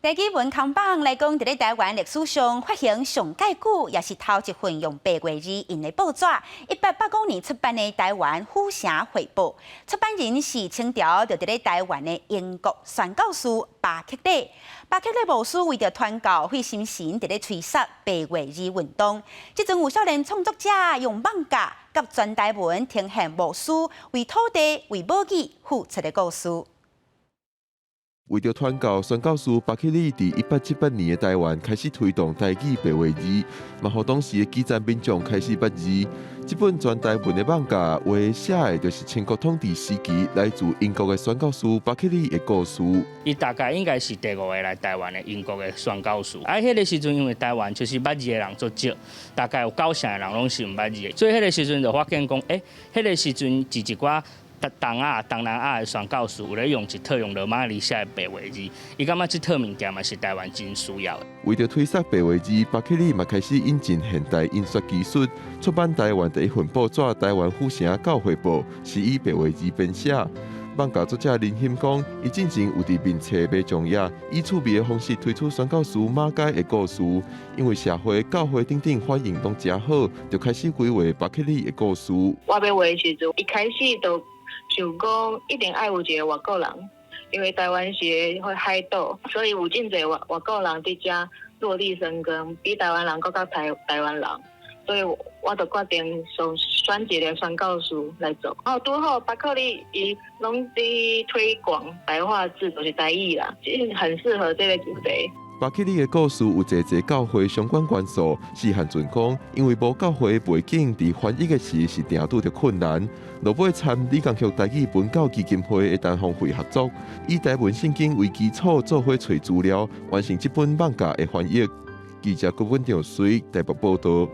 台語文看板來講，佇咧台灣歷史上發行上蓋久，也是頭一份用白話字印的報紙。1885年出版的《台灣府城匯報》，出版人是清朝就佇咧台灣的英國宣教師巴克禮。巴克禮牧師為著傳教，費心神佇咧催促白話字運動。這陣有少年創作者用艋舺佮全台文呈現牧師為土地、為母語付出的故事。為著傳教，宣教師巴克禮佇1878年的台灣開始推動台語白話字，嘛予當時的基層民眾開始捌字。這本全台文的艋舺話寫的就是清國統治時期來自英國的宣教師巴克禮的故事。伊大概應該是第五個來台灣的英國的宣教師。啊，彼個時陣因為台灣就是捌字的人足少，大概有九成的人攏是毋捌字的，所以彼個時陣就發現講，欸，彼個時陣佇一寡東南亞的宣教師有咧用一套用羅馬字寫的白話字，伊感覺這套物件嘛是台灣真需要的。為著推捒白話字，巴克禮嘛開始引進現代印刷技術，出版台灣第一份報紙《台灣府城教會報》，是以白話字編寫。艋舺作者林欣講，伊進前有佇面冊賣粽葉，以趣味的方式推出宣教師馬偕的故事，因為社會、教會等等反應攏誠好，就開始規劃巴克禮的故事。我欲畫時陣，一開始就想講一定愛有一个外國人，因為台灣是個海島，所以有真濟外國人佇遮落地生根，比台灣人閣較台灣人，所以我就決定想選一个宣教師來做。哦，拄好巴克禮伊攏佇推廣白話字，就是台語啦，很適合這個主題。巴克禮的故事有濟濟教會相關元素，施漢俊講，因為無教會背景，佇翻譯的時是定拄著困難。落尾參李江旭台語文教基金會的陳芳惠合作，以台文聖經為基礎，做伙揣資料，完成這本艋舺的翻譯。記者郭文長水台北報道。